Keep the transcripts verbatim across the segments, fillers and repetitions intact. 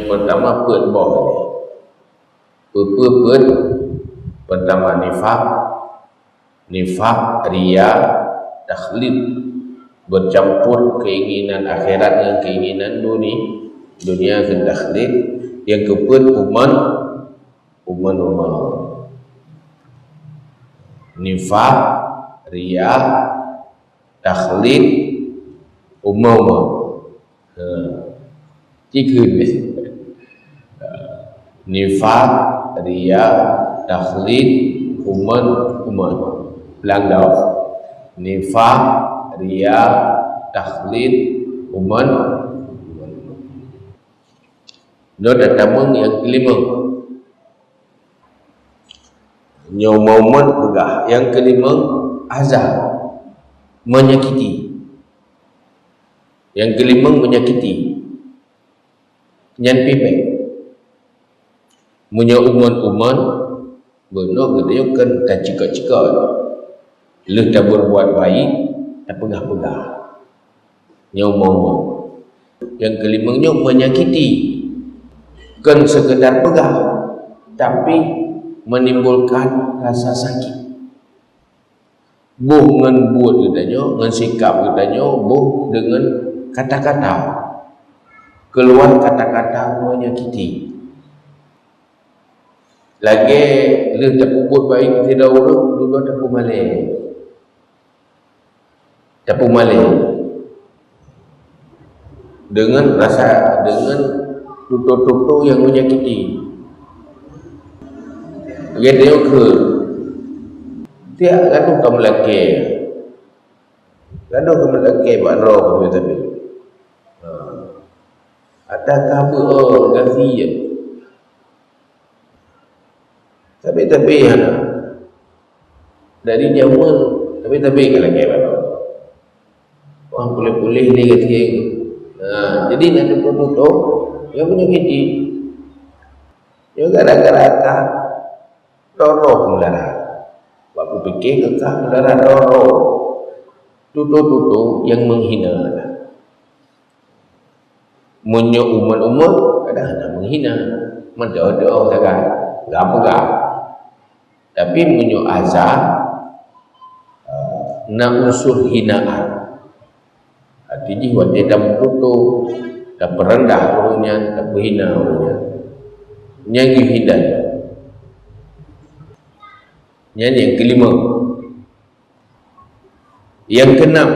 Pertama, peuet boh. Peue-peue peuet? Pertama, nifak. Nifak, ria, takhlid. Bercampur keinginan akhirat ngon keinginan duni-, dunia keu takhlid. Nyang keupeuet, uman, uman, uman. Nifak, ria, takhlid, uman, uman. Ha. Cikheun. Nifak, ria, takhlid, uman, uman. Peulanggawa. Nifak, ria, takhlid, uman, uman. Nyoe tatamong nyang keulimong. Nyoe uman-uman peugah. Nyang keulimong, aza, menyakiti. Nyang keulimong, menyakiti. Nyan pih bèk. Meunyoe uman-uman, bunoe geutanyoe kon tacikot-cikot. Lheueh tabuet-buet baik, tapeugah-peugah. Nyoe uman-uman. Nyang keulimong nyoe menyakiti. Kon sekedar peugah, tapi menimbulkan rasa sakit. Boh ngon buet geutanyoe, ngon sikap geutanyoe, boh deungon kata-kata. Keuluar kata-kata menyakiti. Lagèe lheueh tapeubuet baik keu sidroe ureueng, dudoe tapeumalèe. Tapeumalèe. Deungon rasa, deungon tutoe-tutoe nyang menyakiti. Lagèe tanyoe kheun, tiep gadoh ka meulakèe. Gadoh ka meulakèe bak droe, tapi, tapi. Ha. Ata ka beu, oh, gaji, ya. Tapi, tapi, hana. Dari jameun, tapi, tapi ka lagèe bak droe. Wah, puléh-puléh lé gasien. Ha, jadi na tutoe-tutoe, ya, meunyoe geuji. Ya, gara-gara ka roroh meulara. Bak kupike keu ka meulara roroh. Tutoe-tutoe nyang menghina. Meunyoe umat-umat, kadang hana menghina. Meudoh-doh sagai, gam-gam. Tapi meunyoe aza, eh, na unsur hinaan. Arti jih watèe tameututoe, tapeureundah ureueng nyan, tapeuhina ureueng nyan. Nyan geuhindari. Nyan nyang keulimong. Nyang keunam,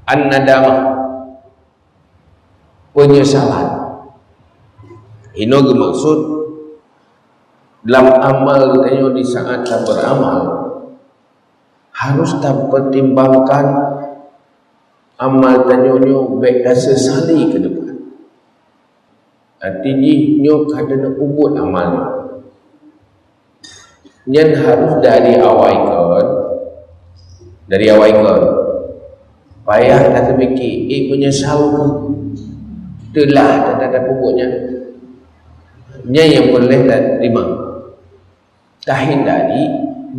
an-nadamah. Penyesalan. Inoe geumaksud lam amal geutanyoe di saat tabeuramal, harus tapertimbangkan amal tanyoe nyoe bèk tasesali keu depan. Arti jih nyoe ka taneuk peubuet amal nyoe. Nyan harus dari awai kon, dari awai kon. Payah tateumiki, eh, meunyeusal keuh teulah that-that tapeubuet nyan. Nyan nyang peureulèe tateurimong. Tahindari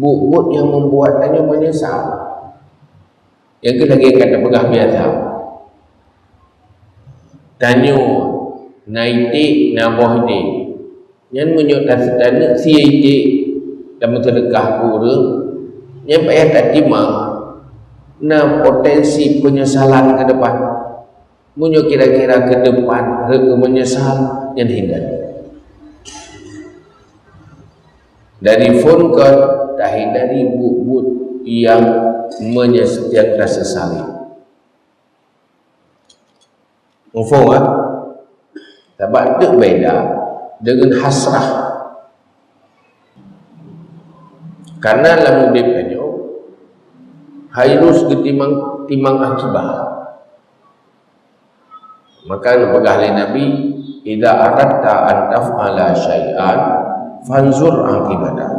buet-buet nyang membuat tanyoe meunyeusal. Nyang keuh lagèe ka tapeugah biasa. Tanyoe na iték, na boh iték. Nyan meunyoe ta-, taneuk sie iték, tameuseudeukah keu ureueng, nyan payah tatimang na potensi peunyesalan keu depan. Meunyoe kira-kira keu depan rhot keu meunyeusal, nyan hindari. Dari phôn kon, tahindari buet-buet nyang meunyeus-, nyang tasesali. Muphom, ah? Sabab teuk beda deungon hasrah. Karena lam udép tanyoe harus geutimang, timang akibat. Maka geupeugah lé Nabi, "Idza aradta an taf'ala syai'an, fanzur aqibatahu."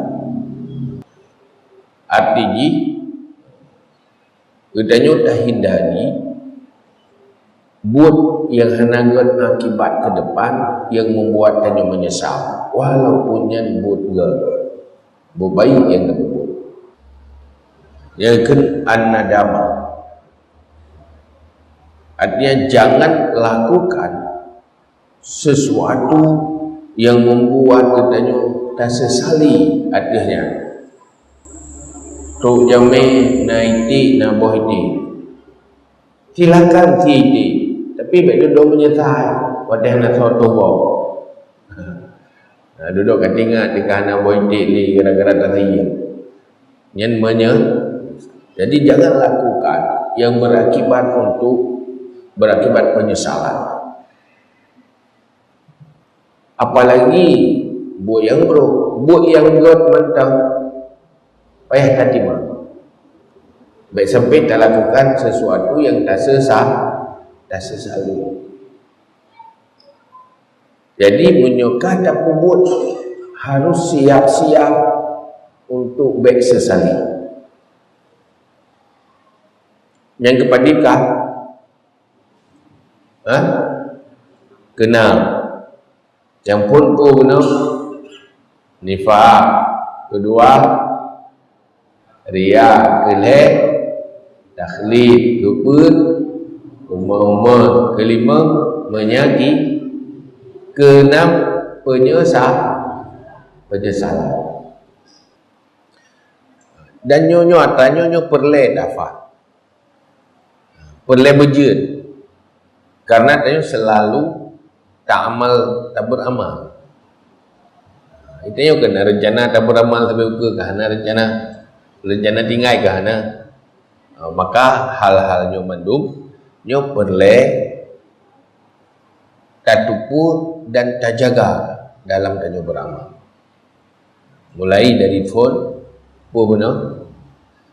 Arti jih, geutanyoe tahindari buet nyang hana göt akibat keu depan nyang membuat tanyoe meunyeusal, walaupun nyan buet göt, buet baik nyang tapeubuet. Nyang keu an-nadamah. Artinya, jangan lakukan sesuatu yang membuat geutanyoe tasesali ateueh nyan. Trok jamé na iték, na boh iték. Silakan sie iték, tapi bèk dudoe meunyeusai watèe hana soe tuboh. Nah, dudoe ka teuingat teuka hana boh iték lé gara-gara tasie. Nyan meunye-, jadi jangan lakukan yang berakibat untuk, berakibat penyesalan. Apalagi buet nyang brôk, buet nyang gèt mantong payah tatimang. Bèk sampai talakukan sesuatu yang tasesa-, tasesali. Jadi, meunyoe ka tapeubuet, harus siap-siap untuk bèk sesali. Nyang keupadum ka? Ha? Keunam. Nyang phôn peue bunoe? Nifak. Keudua, riya. Keulhèe, takhlid. Keupeuet, umeuen-umeuen. Keulimong, meunyaki-, keunam, peunyeusal-, penyesalan. Dan nyoe, nyoe atra nyoe, nyoe peureulèe dafa. Peureulèe beujeuet. Karena tanyoe selalu ta'amal, tabeuramal. Tanyoe keu na reuncana tabeuramal, tapi ukeue ka hana reuncana, reuncana tinggai ka hana. Maka hal-hal nyoe mandum nyoe peureulèe tatupeue dan tajaga dalam tanyoe beuramal. Mulai dari phôn, peue bunoe?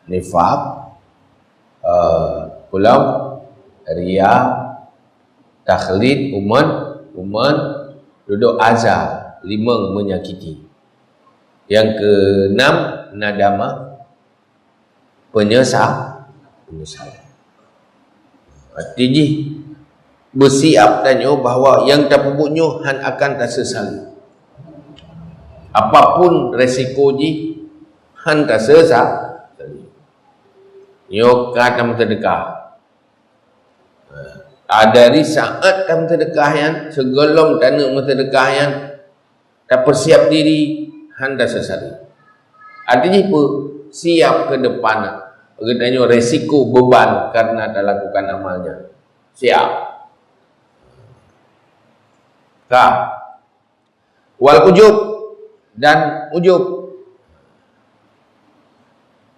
Nifak, eh, peulom, riya, takhlid, umeuen, umeuen, dudoe aza, limong, menyakiti. Nyang keunam, nadamah, peunyeusal-, penyesalan. Arti jih, beusiap tanyoe bahwa nyang tapeubuet nyoe hán akan tasesali. Apapun resiko jih, hán tasesali. Nyoe ka tameuseudeukah. Ah, dari saat tameuseudeukah nyan, sigohlom taneuk meuseudeukah nyan, tapeusiap diri, hán tasesali. Arti jih peue? Siap keu depan. Geutanyoe resiko beban karena talakukan amal nyan. Siap. Ka. Wal ujub, dan ujub.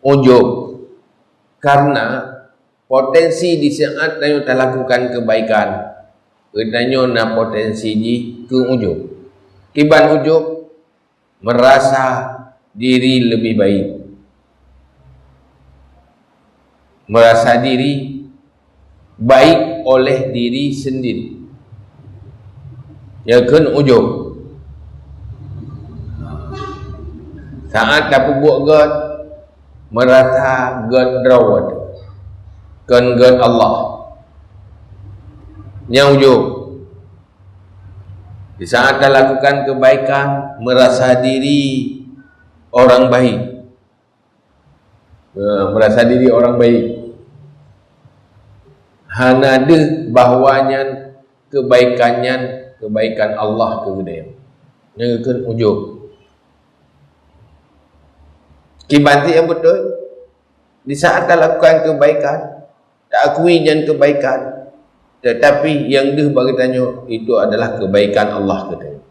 Ujub. Karena potensi di saat tanyoe talakukan kebaikan, geutanyoe na potensi jih keu ujub. Kiban ujub, merasa diri lebih baik. Merasa diri baik oleh diri sendiri. Nyan kheun ujub. Saat tapeubuet gèt, merasa gèt droe, kon gèt Allah. Nyan ujub. Di saat talakukan kebaikan, merasa diri orang baik. Ha, merasa diri orang baik. Hana deuh bahwa nyan kebaikan nyan kebaikan Allah keu geutanyoe. Nyan kheun ujub. Kiban cit nyang beutôi, di saat talakukan kebaikan, taakui nyan kebaikan, tetapi nyang deuh bak geutanyoe itu adalah kebaikan Allah geutanyoe.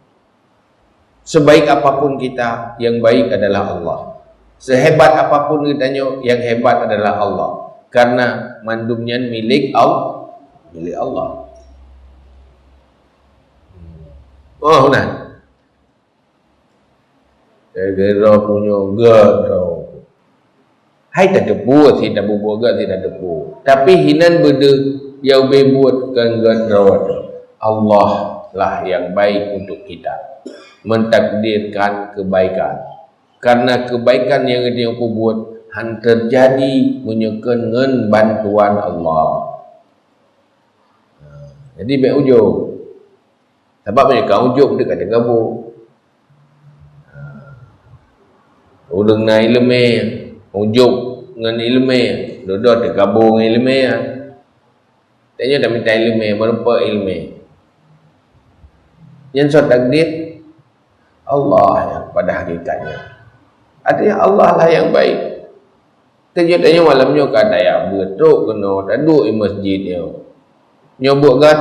Sebaik apapun kita, yang baik adalah Allah. Sehebat apapun geutanyoe, yang hebat adalah Allah. Karena mandum nyan milék Al-, milék Allah. Oh, nah. Gara-gara punya gèt droe. Hai tateupeue, si tapeubuet gèt, si tateupeue. Tapi hinan beudeuh nyang ubé buet kon gèt droe. Allah lah yang baik untuk kita. Mentakdirkan kebaikan. Karena kebaikan nyang geutanyoe peubuet hán teujadi meunyoe kon ngon bantuan Allah. Jadi bèk ujub. Sabab meunyoe ka ujub, deuh ka teugabong. Ureueng na ileumèe, ujub ngon ileumèe, dudoe teugabong ngon ileumèe. Tanyoe tamita ileumèe, meurumpok ileumèe. Nyan soe takdir? Allah nyang pada hakikatnya. Artinya Allah lah nyang baik. Teujeuet tanyoe malam nyoe ka tajak beuet trok keunoe, taduek di masjid nyoe. Nyoe buet gét.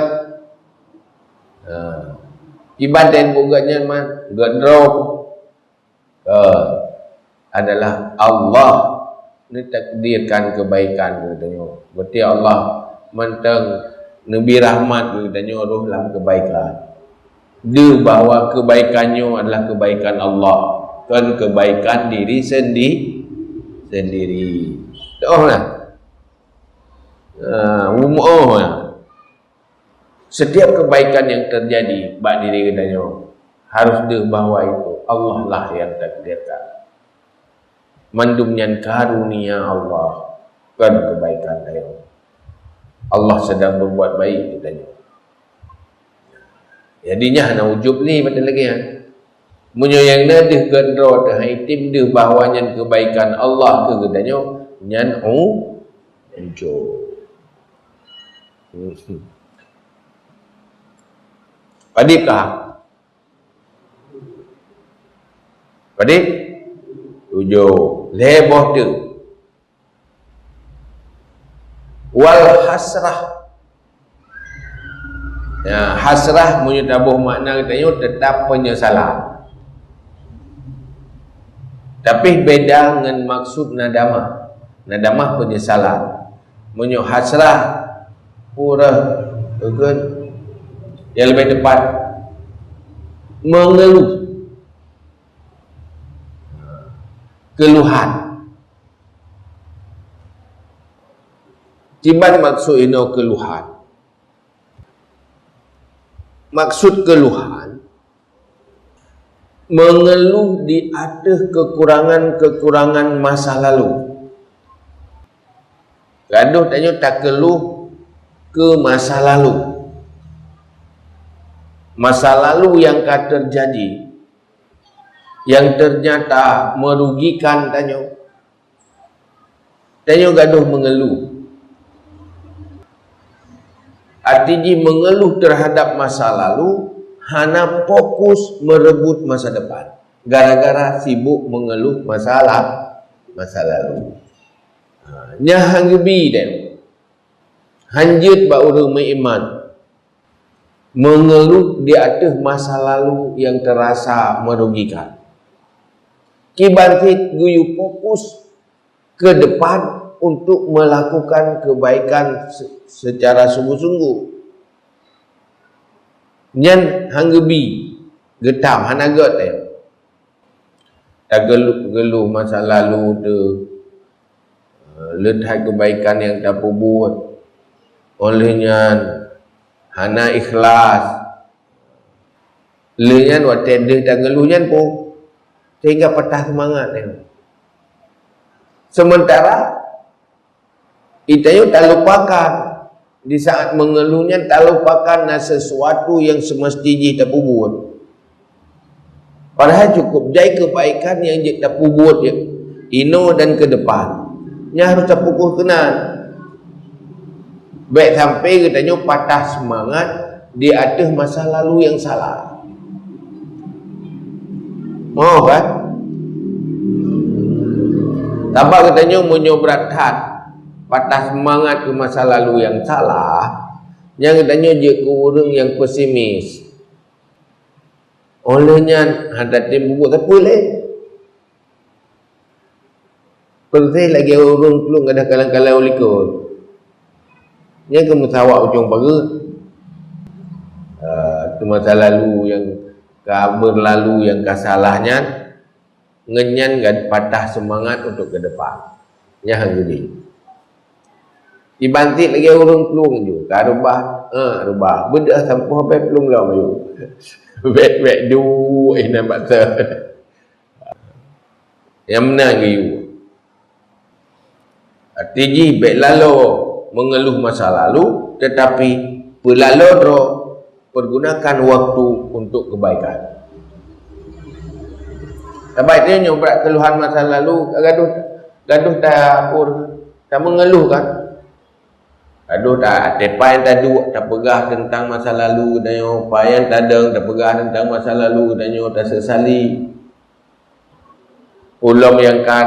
Ha. Ibadat buet gét nyan man, gét droe. Ka adalah Allah neutakdirkan kebaikan keu geutanyoe. Berarti Allah mantong neubri rahmat keu geutanyoe rhoh lam kebaikan. Deuh bahwa kebaikan nyoe adalah kebaikan Allah, kon kebaikan diri sendi-, sendiri. Teu'oh lah. Ah, umuoh lah. Setiap kebaikan yang terjadi bak diri geutanyoe, harus deuh bahwa itu Allah lah yang takdirkan. Mandum nyan karunia Allah, kon kebaikan tanyoe. Allah sedang berbuat baik keu tanyoe. Jadi nyan hana ujub lé, beutôi lagée nyan. Meunyoe nyang na deuh gét droe teuh hai tem deuh bahwa nyan kebaikan Allah keu geutanyoe, nyan u-, ujub. Padub ka? Padub? Tujoh. Lhée boh teuk. Wal hasrah. Ya, hasrah meunyoe taboh makna geutanyoe teutap penyesalan. Tapi beda ngon maksud nadamah. Nadamah penyesalan. Meunyoe hasrah, ureuëng, ureuëng, nyang leubeh teupat, mengeluh, keluhan. Kiban maksud inoe keluhan? Maksud keluhan, mengeluh di ateueh kekurangan-kekurangan masa lalu. Gadôh tanyoe takeuluh keu masa lalu. Masa lalu nyang ka teujadi, nyang teunyata meurugikan tanyoe. Tanyoe gadôh meungeuluh. Arti jih meungeuluh teuhadab masa lalu, hana fokus meureubot masa depan. Gara-gara sibok meungeuluh masalah masa lalu. Ha, nyan han geubi deh. Han jeuet bak ureuëng meuiman meungeuluh di ateueh masa lalu nyang teurasa meurugikan. Kiban cit geuyue fokus ke depan untuk melakukan kebaikan se-, secara sungguh-sungguh. Nyan han geubi, geutam, hana gét, eh. Tageuluh-geuluh masa lalu teuh, eh, le that kebaikan nyang tapeubuet. Óh lheueh nyan hana ikhlas. Lheueh nyan watée deuh tageuluh nyan peue? Sehingga patah seumangat nyan. Sementara geutanyoe talupakan, di saat meungeuluh nyan talupakan na sesuatu nyang seumeusti jih tapeubuet. Padahai cukup jai keubaikan nyang jeuet tapeubuet inoe dan keu depan. Nyan harôh tafokus keunan. Bék sampai geutanyoe patah seumangat di ateueh masa lalu nyang salah. Mo kan? Sabab geutanyoe meunyoe brat that patah seumangat keu masa lalu nyang salah, nyan geutanyoe jeuet keu ureuëng nyang pesimis. Óh lheueh nyan hana tem peubuet sapeue lé. Peureulée lagée ureuëng plueng gadoh kalon-kalon u likot. Nyan keuh meusawak ujong pageue. Eh, teuma masa lalu nyang ka beurlalu nyang ka salah nyan, ngon nyan ka patah seumangat untuk keu depan. Nyan han geubi. Iban cit lagée ureuëng plueng ju, ka reubah, eh, reubah. Beudôh sampoe bée plueng lom ju. Bék-bék duek inan bak thon. Nyang meunan geuyue. Arti jih bék laloe meungeuluh masa lalu, teutapi peulaloe droe, pergunakan waktu untuk kebaikan. Sabab nyoe brat keuluhan masa lalu, gadôh, gadôh ta-, tameungeuluh kan. Aduh, ta-, tepai taduek, tapeugah teuntang masa lalu geutanyoe, payan tadong, tapeugah teuntang masa lalu geutanyoe, tasesali. Ulôn nyang ka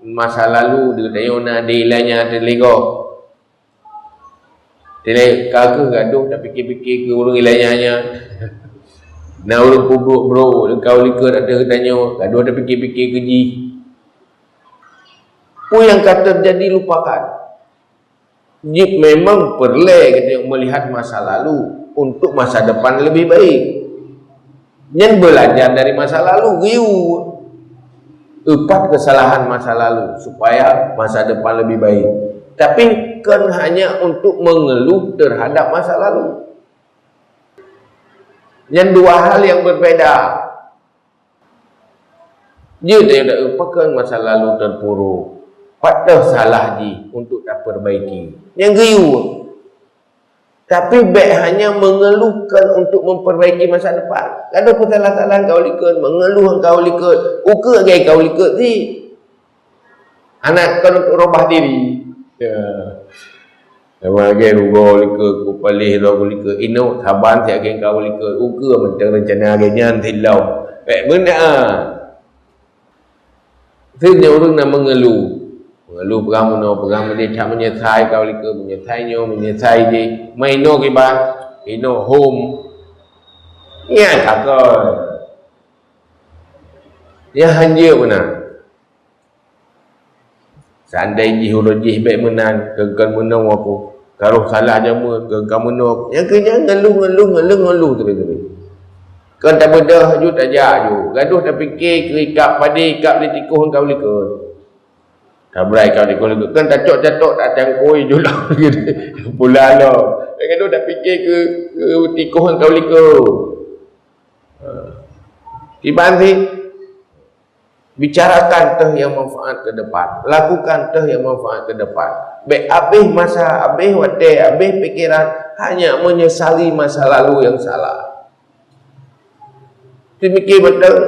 masa lalu geutanyoe na di ilanya teuligoe. Teuligoe ka kheueh gadoh tapike-pike keu ureuëng ilanya nyan. Na ureuëng peubrok-brok, leukau likot ateueh geutanyoe, gadoh tapike-pike keu jih. Peue nyang ka teujadi, lupakan. Jeuet memang peureulée geutanyoe meulihat masa lalu untuk masa depan leubeh baik. Nyan beulajar dari masa lalu, geuyue eupat keusalahan masa lalu supaya masa depan leubeh baik. Tapi kon hanya untuk mengeluh terhadap masa lalu. Nyan dua hal yang berbeda. Jeuet tanyoe taeu pakon masa lalu teupuru, pat teuh salah jih untuk tapeurbaiki. Nyang geuyue. Tapi bék hanya mengeluhkan untuk memperbaiki masa depan. Gadoh peusalah-salah kau likot, mengeluh kau likot, ukeue lagée kau likot sih. Anak kon untuk robah diri. Ya. Sama lagée rugoe likot, ku paléh droe likot, inok saban siat lagée kau likot, ukeue mantong rencana lagée nyan silom. Bék meunan. Seunyoe ureuëng na mengeluh. Mengeluh peugah meunoe, peugah meudeh, that meunyeusai kau likot, meunyeusai nyoe, meunyeusai jih. Mai inoe kiban, inoe hom. Nyan takoi. Nyan hanjeuet meunan. Seandai jih uroe jih bék meunan, keu kon meunoe aku. Ka roh salah jameun, keu ka meunoe aku. Nyang keu nyan ngeluh, ngeluh, ngeluh, ngeluh teubé-teubé. Kon tabeudôh ju tajak ju. Gadoh tapike keu ikab padé, ikab lé tikoh kau likot. Tabrai kau tikoh likot. Kon tacok-cacok, tacangkôi ju lam pula lom. Gadoh tapike keu, keu tikoh kau likot. Ha. Kiban sih. Bicarakan teuh nyang manfaat ke depan. Lakukan teuh nyang manfaat ke depan. Bék abéh masa, abéh watée, abéh pikeran hanya menyesali masa lalu nyang salah. Teumike mantong,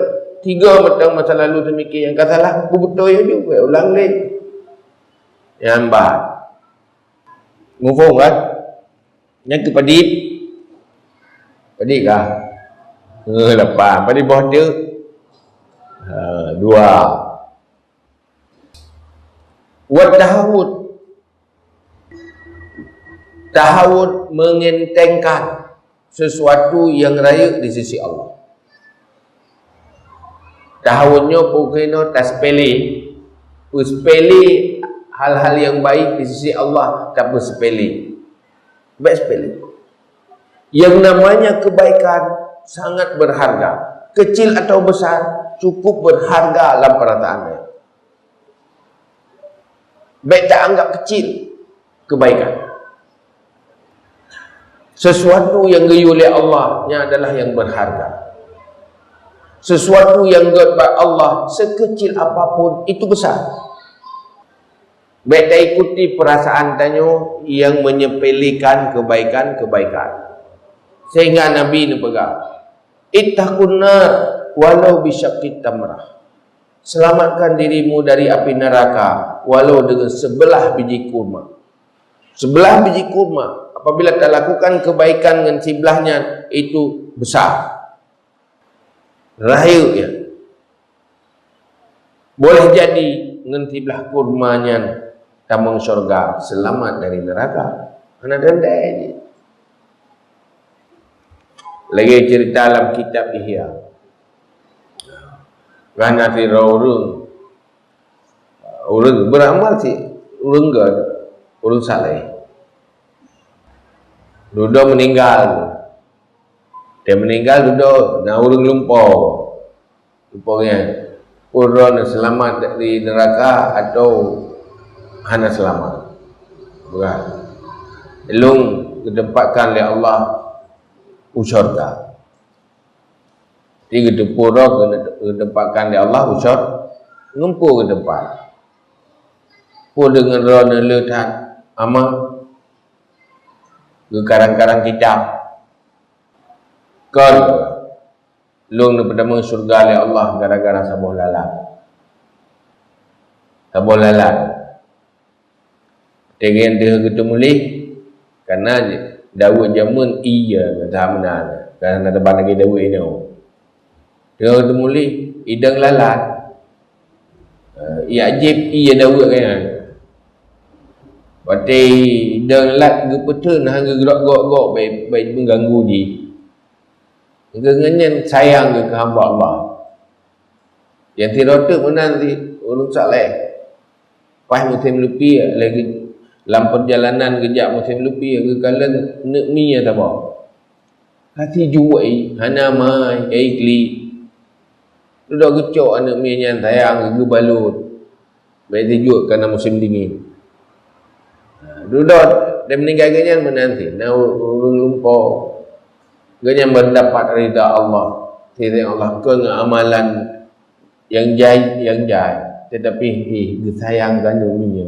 tiga mantong masa lalu teumike nyang ka salah, kubeutôi laju, bék ulang lé. Nyan bah. Muphom kan? Nyang keu padit? Padit kah? Eh, lapan. Padit boh teuk? Ha, dua. Wat tahawud. Tahawud mengentengkan sesuatu yang rayeuk di sisi Allah. Tahawud nyoe pokoknya tasepele, peusepele hal-hal yang baik di sisi Allah, tapeusepele. Bék sepele. Yang namanya kebaikan sangat berharga. Kecil atau besar, cukup berharga lam perasaan. Bék taanggap kecil kebaikan. Sesuatu yang geuyue lé Allah, nyan adalah yang berharga. Sesuatu yang gét bak Allah, sekecil apapun, itu besar. Bék taikuti perasaan tanyoe yang menyepelekan kebaikan-kebaikan. Sehingga Nabi neupeugah, "Ittaqun nar walau bisyaqqi tamrah." Selamatkan dirimu dari api neraka walau dengan sebelah biji kurma. Sebelah biji kurma, apabila talakukan kebaikan ngon siblah nyan, itu besar. Rayeuk nyan. Boleh jadi ngon siblah kurma nyan tamong syurga, selamat dari neraka. Hana teuntèe jih. Lagèe cerita lam kitab Ihya. Kan na sidroe ureueng, ureueng beuramal cit, ureueng gèt, ureueng saleh. Dudoe meuninggal. Dia meuninggal dudoe, na ureueng lumpoe. Lumpoe nyan, peue droeneuh seulamat dari neuraka atawa hana seulamat? Peugah, "Lôn geuteumpatkan lé Allah u syeuruga." Jadi geuteupeue droe geuteumpatkan lé Allah u syeuruga, ngon peue geuteumpat? Peue deungon droeneuh le that amal, geukarang-karang kitab? Kon, lôn neupeutamong syeuruga lé Allah gara-gara saboh lalat. Saboh lalat. Teungoh deuh geuteumuléh, Karena Daud jameun ie, meunan, karena teubang lagèe Daud inoe. Teungoh teumuléh, idong lalat. Eh, Ya'jib ie Daud kan. Watèe idong lalat geupeutheun, han geugrok-grok, bèk, bèk meuganggu jih. Ngon nyan sayang geuh keu hamba Allah. Nyang sidroe teuk meunan cit, ureueng saleh. Paih musém leupie, lagi lam peurjalanan geujak musém leupie, geukalon aneuk mie saboh. Ka sijuek, hana mai, ka iklik. Dudoe geucok aneuk mie nyan sayang, geubalot. Bèk sijuek, karena musim dingin. Ha, dudoe, dan meuninggai geuh nyan meunan cit, na ureueng lumpoe. Geuh nyan meudapat ridha Allah. Sireueng Allah keu ngon amalan nyang jai, nyang jai. Tetapi, eh, geusayang keu aneuk mie.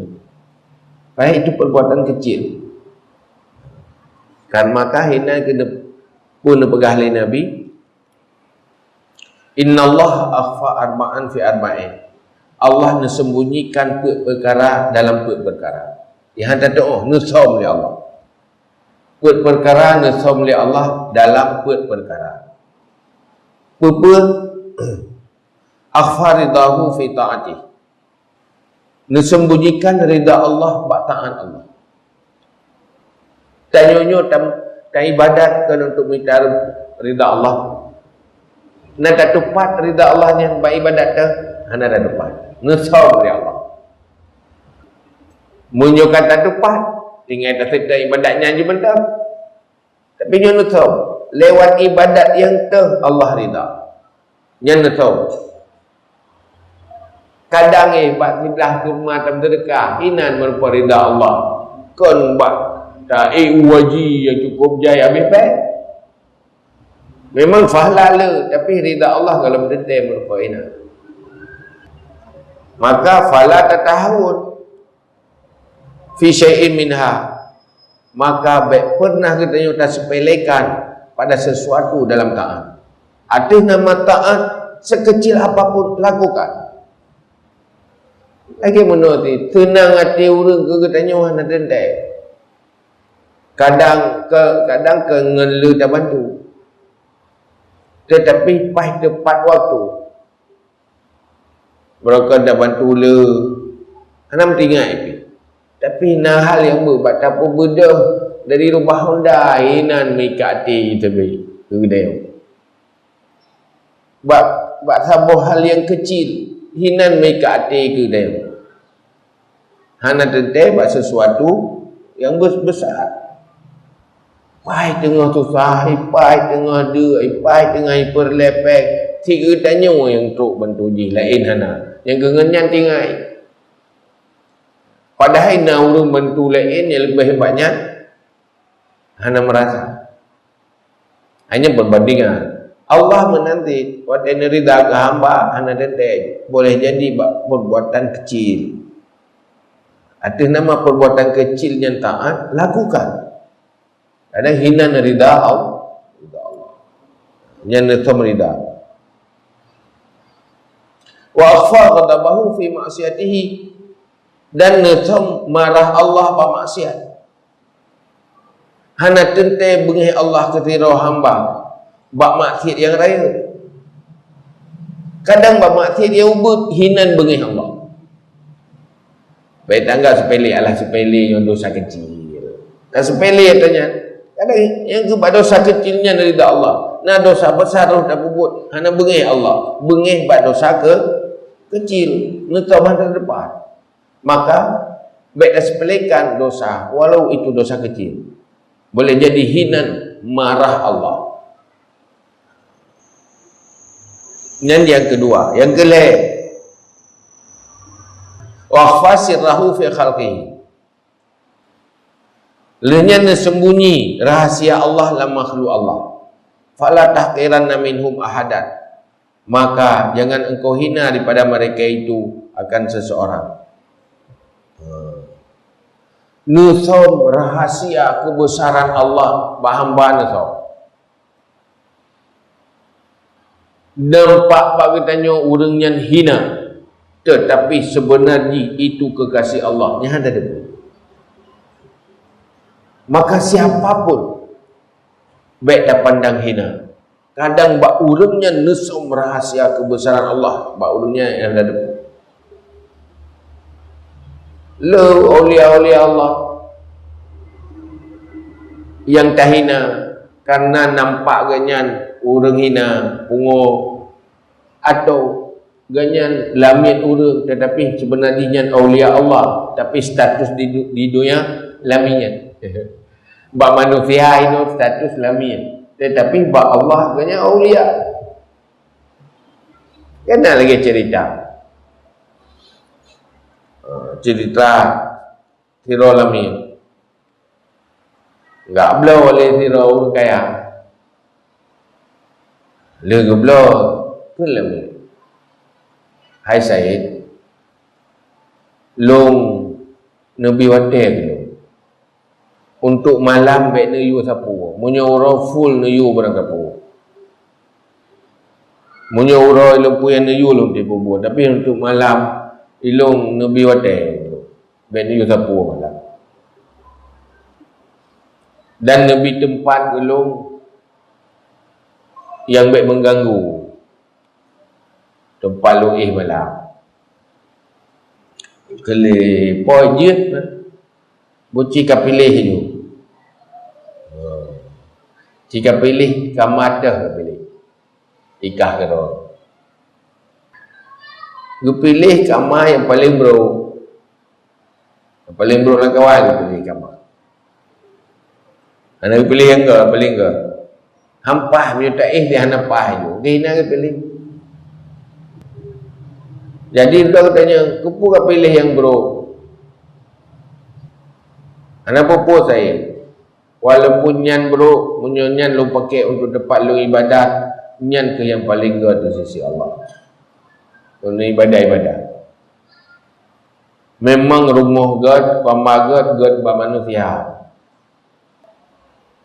Padahai itu perbuatan kecil. Kan maka hina keuneuk, peue neupeugah lé Nabi, "Innallaha akhfa arba'an fi arba'in." Allah neusembunyikan peuet peukara dalam peuet peukara. Nyang hana tatu'oh, neusöm lé Allah. Peuet peukara neusöm lé Allah dalam peuet peukara. Peue-peue? Akhfa ridahu fi ta'atih. Neusembunyikan ridha Allah bak taat Allah. Tanyoe nyoe tam-, taibadat kon untuk mita ridha Allah. Na tatupat ridha Allah nyan bak ibadat teuh? Hana tatupat. Neusöm lé Allah. Meunyoe ka tatupat, tinggai taseutôt ibadat nyan jih mantong. Tapi nyoe neusöm, lewat ibadat nyang teuh Allah ridha. Nyan neusöm. Kadang, eh, bak siblah kurma tameuseudeukah, inan meurupa ridha Allah. Kon bak ta-, eh, u haji nyang cukup jai habéh bèe. Memang pahala le, tapi ridha Allah gohlom teuntèe meurupa inan. Maka, fala tatahawun fi syai'in minha, maka bèk pernah geutanyoe taseupelekan pada sesuatu dalam taat. Ateueh nama taat, sekecil apapun, lakukan. Lagèe meunoe cit, seunang até ureueng keu geutanyoe hana teuntèe. Kadang keu, kadang keu ngon le tabantu. Tetapi paih teupat waktu. Meunyoe ka tabantu le, hana meutinggai pih. Tapi na hal nyang beuet bak tapeubeudôh dari rubah honda, inan meuikat até teubiet keu geutanyoe. Bak, bak saboh hal nyang keucil, inan meuikat até keu geutanyoe. Hana teuntèe bak sesuatu nyang bes-, besar. Paih teungoh susah, paih teungoh deuk, paih teungoh ipeureulèe pèng, si geutanyoe nyang trok bantu jih, laén hana. Nyang keu ngon nyan tinggai. Padahai na ureueng bantu laén nyang leubeh bak nyan, hana meurasa. Hanya peubandingan. Allah meunan cit, watèe neuridha keu hamba, hana teuntèe, boleh jadi bak perbuatan kecil. Ateueh nama perbuatan kecil nyan taat, lakukan. Kadang hinan ridha Allah, ridha Allah. Nyan neusöm ridha. Wa akhfa ghadabahu fi ma'siyatihi, dan neusöm marah Allah bak maksiat. Hana teuntèe beungèh Allah keu sidroe hamba bak maksiat nyang rayeuk. Kadang bak maksiat nyang ubit hinan beungèh Allah. Bèk tanggap sepele, alah sepele nyoe dosa kecil. Ka sepele tanya. Kadang nyang keu bak dosa kecil nyan ridha Allah. Na dosa besar roh tapeubuet, hana beungèh Allah. Beungèh bak dosa ke-, kecil, neusöm hana teupat. Maka, bèk tasepelekan dosa, walau itu dosa kecil. Boleh jadi hinan marah Allah. Nyan nyang keudua. Nyang keulhèe, wa akhfa sirrahu fi khalqihi. Lheueh nyan neuseumbunyi rahasia Allah lam makhluk Allah. Fala tahqiranna minhum ahadan. Maka jangan engkau hina daripada mereka itu akan seseorang. Neusöm rahasia keubeusaran Allah bak hamba neusöm. Nampak bak geutanyoe ureuëng nyan hina, teutapi seubeuna jih itu keugaséh Allah. Nyan hana teupeue. Maka siapa pun bék tapandang hina. Kadang bak ureuëng nyan neusöm rahsia keubeusaran Allah bak ureuëng nyan nyang na deungoe. Le aulia-aulia Allah nyang tahina karena nampak geuhnyan ureuëng hina, pungo, atau geuhnyan lamiet ureuëng, tetapi sebenarnya nyan aulia Allah, tapi status di du-, di dunia lamiet. Bak manusia inoe status lamiet, tetapi bak Allah geuhnyan aulia. Kan na lagée cerita. Ha, cerita sidroe lamiet. Geubloe lé sidroe ureuëng kaya. Lheueh geubloe kheun lamiet, "Hai Said, lôn neubi watée keu lôn. Untuk malam bék neuyue sapeue. Meunyoe uroe full neuyue barang sapeue. Meunyoe uroe lôn puyang neuyue lôn tiep buet, tapi untuk malam ilôn neubi watée keu lôn. Bék neuyue sapeue malam. Dan neubi teumpat keu lôn nyang bék mengganggu teumpat lôn éh malam." Keu lhée po jeuet, buci ka piléh ju. Ci ka piléh, kama teuh ka piléh. Ikah keudroe. Geupiléh kama nyang paleng brok. Nyang paleng brok lam kawan geupiléh kama. Hana geupiléh nyang göt, paleng göt. Hampah meunyoe taéh di hana paih ju. Di hina geupiléh. Jadi, ulôn tanyong, keupeue kapiléh nyang brok? Hana peue-peue saja. Walaupun nyan brok, meunyoe nyan lôn paké untuk teumpat lôn ibadah, nyan keuh nyang paleng göt di sisi Allah. Lôn ibadah-ibadah. Memang rumoh göt, kama göt, göt bak manusia.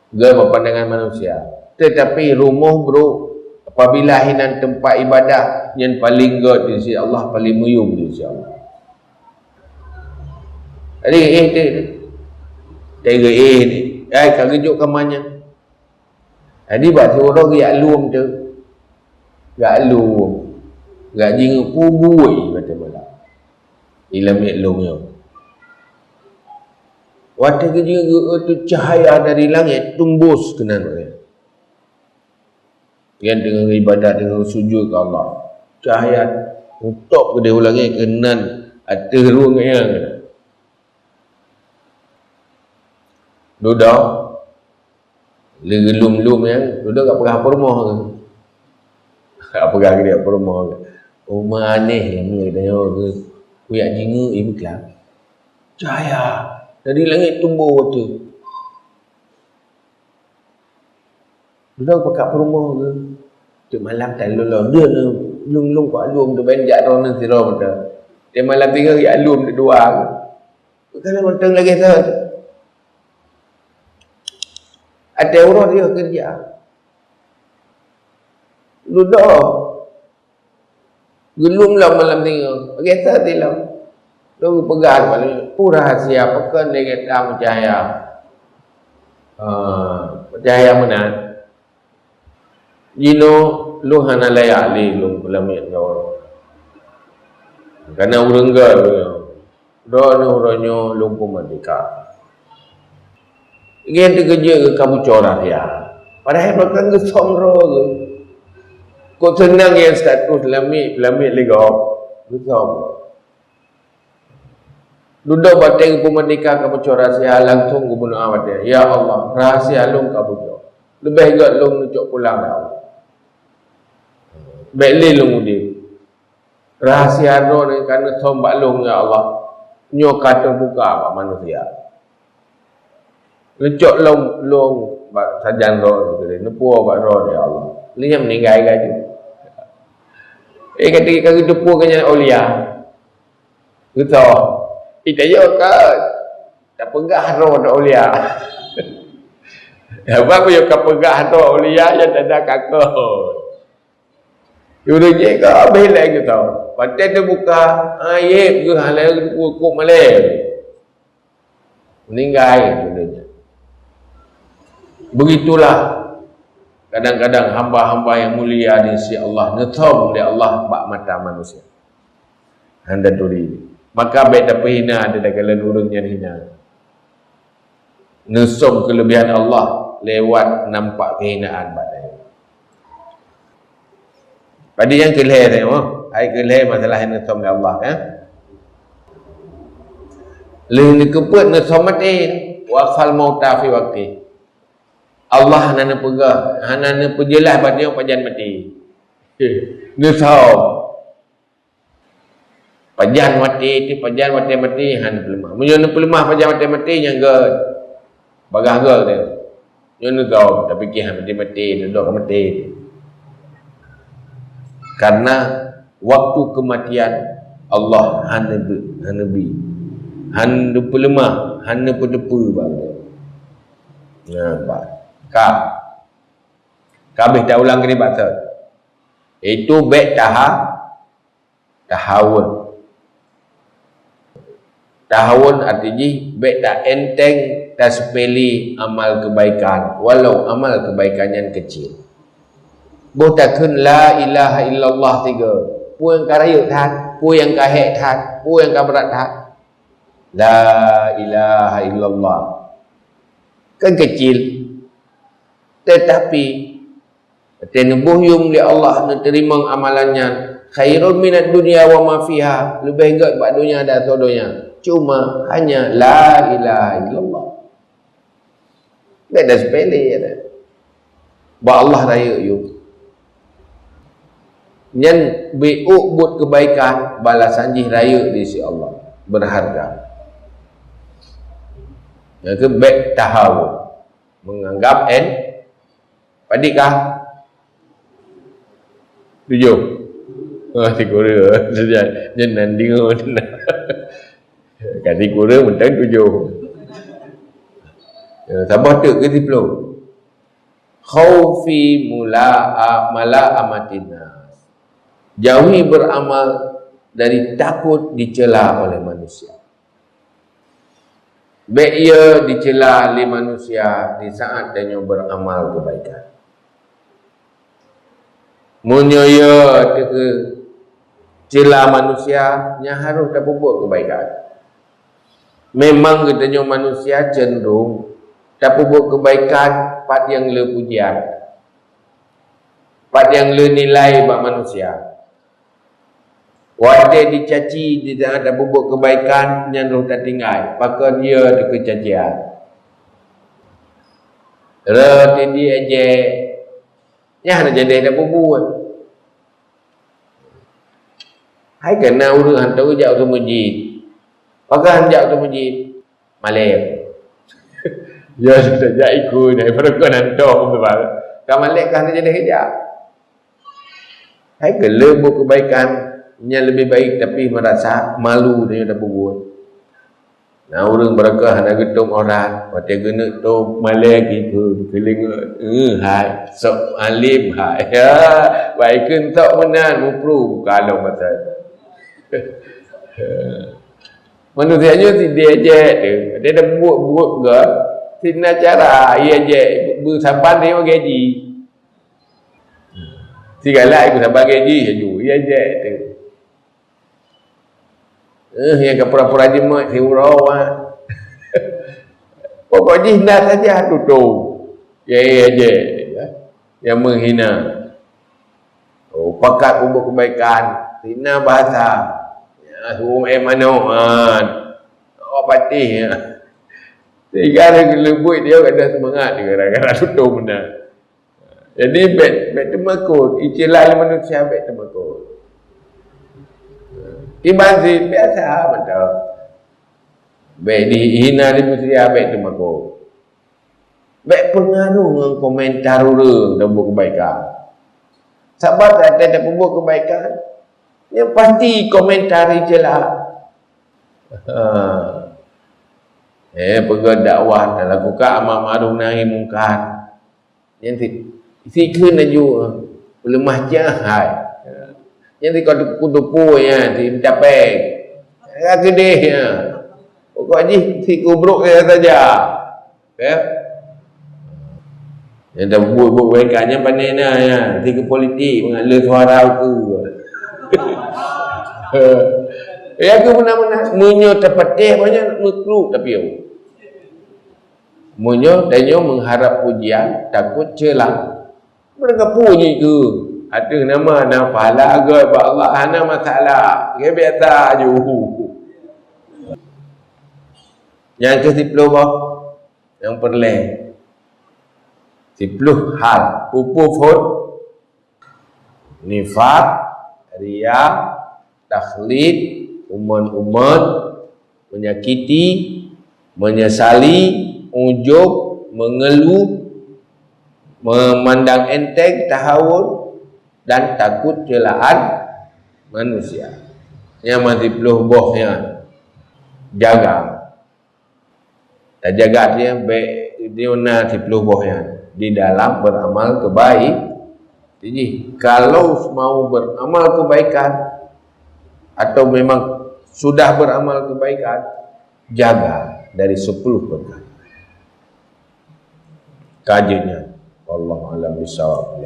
Göt bak pandangan manusia. Tetapi rumoh brok, apabila hinan teumpat ibadah, nyan paleng göt di sisi Allah, paleng meuyum di sisi Allah. Jadi, éh, teu-, teuga éh ni. Ai, ka geujok kama nyan. Jadi, bak siuroe geujak lom teuh. Geujak lom. Geujak jingeuk peue buet watée malam. Di lamiet lom nyoe. Watée geujingeuk teuh cahya dari langét teumbus keunan watée. Nyan teungoh ibadat, teungoh sujud keu Allah. Cahya mutôb keudeh u langét keunan ateueh rueng nyan. Dudoe, lé geulom-lom nyan, dudoe ka peugah peurumoh geuh. Ka peugah keu dia peurumoh geuh. Uma aneh lagée tanyoe geuh, kujak jingeuk ié beuklam. Cahya dari langét teumbus teuh. Dudoe pakat peurumoh geuh. Tiep malam tan lôn lom, deuh nyoe lôn-lôn keu alum teuh ban jak droeneuh sidroe mantong. Tiep malam tinggai alum teuh dua geuh. Kana mantong lagée thon. Watée uroe yoh keureuja. Dudoe. Geulom lom malam tinggai, geuseuet ilom. Lôn geupeugah bak lôn, "Peue rahsia, pakon lé gata meucahya?" Ah, meucahya meunan. Jinoe lôn hana layak lé lôn peulamiet ngon ureuëng. Kana ureuëng göt lôn nyoe. Droeneuh uroe nyoe lôn peumeurdeka. Nyan teukeujeuet geuh ka bucora sia. Padahai bahkan geusöm droe geuh. Kok seunang nyan status lamiet, lamiet lé gob. Geusöm. Dudoe batée geupeumeurdeka ka bucora sia, langsong geubeudoa watée, "Ya Allah, rahsia lôn ka bucok. Leubeh gét lôn neucok pulang, ya Allah. Bék lé lôn udeb." Rahsia droeneuh ka neusöm bak lôn, ya Allah, nyoe ka teubuka bak manusia. Neucok lom lôn bak sajan droeneuh, neupuwoe bak droeneuh, ya Allah. Lheueh nyan meuninggai laju. Eh, ka teupeue keu nyan aulia. Beutôi. Ih, tanyoe ka tapeugah droe aulia. Sabab meunyoe ka peugah droe aulia, nyan tanda ka keuh. Ureuëng jih ka habéh lé geutanyoe. Watée teubuka, ayeb geuh hana geupeubuet kok malée. Meuninggai ureuëng nyan. Begitulah kadang-kadang hamba-hamba yang mulia di sisi Allah, neuthom lé Allah bak mata manusia. Hana turi. Maka bèk tapeuhina takalon ureueng nyan hina. Neusom keulebihan Allah lewat nampak keuhinaan bak tanyoe. Padahai nyang keu lhèe tanyoe, hai keu lhèe masalah nyang neusom lé Allah, kan? Lheueh neukeupeuet neusom maté, wa akhfal mauta fi waqti. Allah hana neupeugah, hana neupeujeulaih bak tanyoe pajan maté. Neusom. Pajan maté teuh, pajan watèe maté hana neupeuleumah. Meunyoe neupeuleumah pajan watèe maté, nyan gèt. Bagaih gèt teuh. Nyoe neuthom, tapi keu hana maté-maté, dudoe ka maté. Karena waktu kematian Allah hana beu-, hana bi. Hana neupeuleumah, hana neupeuteupeu bak geutanyoe. Nah, bah. Ka. Ka habéh taulang keunan bak thon. Itu bèk taha-, tahawun. Tahawun arti jih bèk ta-enteng, tasepele amal kebaikan, walau amal kebaikan nyan kecil. Boh takheun la ilaha illallah tiga. Peue nyang ka rayeuk that, peue nyang ka hék that, peue nyang ka brat that. La ilaha illallah. Kan kecil. Tetapi, watèe neuboh yum lé Allah, neuteurimong amalan nyan, khairun minad dunya wa ma fiha, leubeh gèt bak donya dan asoe donya. Cuma hanya la ilaha illallah. Bèk tasepele, ya tak? Bak Allah rayeuk yum. Nyan beuôk buet keubaikan, balasan jih rayeuk di sisi Allah, berharga. Nyang keu bèk tahawun, menganggap en-, padit kah? Tujoh. Ah, sikureueng. Nyan nan deungoe. Ka sikureueng mantong tujoh. Ya, saboh teuk keu siplôh. Khaufi mula'a-, mala'amatin nas. Jauhi beramal dari takut dicela oleh manusia. Bèk ie dicela lé manusia di saat tanyoe beramal keubaikan. Meunyoe ie teuka cela manusia, nyan harôh tapeubuet keubaikan. Memang geutanyoe manusia cenderung tapeubuet keubaikan pat nyang le pujian, pat nyang le nilai bak manusia. Watèe dicaci, di saat tapeubuet keubaikan, nyan roh tatinggai, pakon ie teuka cacian. Rot di ejek, nyan hana jadi tapeubuet. Hai kana ureueng hantom jak u meujid. Pakon jak u meujid? Malèe. Ya, sudah jak ikut, daripada kon hantom tu, Bang. Ka malèe ka hana jadi jak. Hai keu le buet keubaikan, nyan leubeh baik tapi meurasa malu tanyoe tapeubuet. Na ureueng barangkapeue hana geutôb aurat, watèe geuneuk tôb malèe gitu, keulingot. Eh, hai, sok alim hai. Ya, baikon sok meunan, muprue buka lom masa. Manusia nyoe si diejek tu, dia dah buet-buet ke, sina cara, ia jek, beusaban dia gaji. Sigalak ikut saban gaji laju, ia jek tu. Eh, nyang ka pura-pura jeuet siuroe, wah. Pokok jih na saja tutoe. Ya, ia jek, ya. Yang menghina. Oh, pakat peubuet keubaikan. Sina bahasa. Ya, suruh eh manok, kan. Oh, patih, ya. Sehingga leubuet dia ada semangat dia gara-gara tutoe meunan. Jadi, bèk, bèk teumakot. Istilah lé manusia bèk teumakot. Kiban cit biasa mantong. Bèk dihina lé manusia, bèk teumakot. Bèk peugaroh ngon komentar ureueng tapeubuet keubaikan. Sabab watèe tapeubuet keubaikan, nyan pasti komentar icela. Ha. Eh, peugah dakwah, lakukan amar ma'ruf nahi mungkar. Nyan si, sikheun laju, peuleumah cah hai. Nyan si kau kutupu nyan, si mencapek. Ka keudeh nyan. Pokok jih si kubrok saja. Ya. Nyang tabuet-buet mereka nyan pandai na, ya, tiga politik, mengalir suara aku. Ya, aku pernah-pernah. Meunyoe tapatéh banyak, meukruk tapi. Meunyoe tanyoe mengharap pujian, takut celah. Meunyoe puji ke, ateueh nama na pahala agak bak Allah, hana masalah. Ke biasa aju. Nyang ke siploh boh, nyang peureulée. Siploh hal. Peue-peue phon? Nifak, ria, takhlid, umat-umat, menyakiti, menyesali, ujub, mengeluh, memandang enteng, tahawun, dan takut celaan manusia. Nyang masih ploh boh nyan. Jaga. Tajaga dia, baik dia na siploh boh nyan di dalam beramal kebaik. Jadi, kalau mau beramal kebaikan atau memang sudah beramal kebaikan, jaga dari sepuluh perkara. Kajeut nyan. Wallahu a'lam bishawab.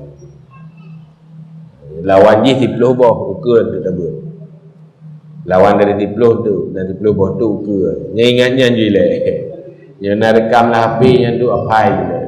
Lawan jih siploh boh ukeue tu tabeuet. Lawan dari siploh tu, dan siploh boh tu ukeue. Nyan ingat nyan jih lé. Nyan na rekam lam H P nyan tu apai jih lé.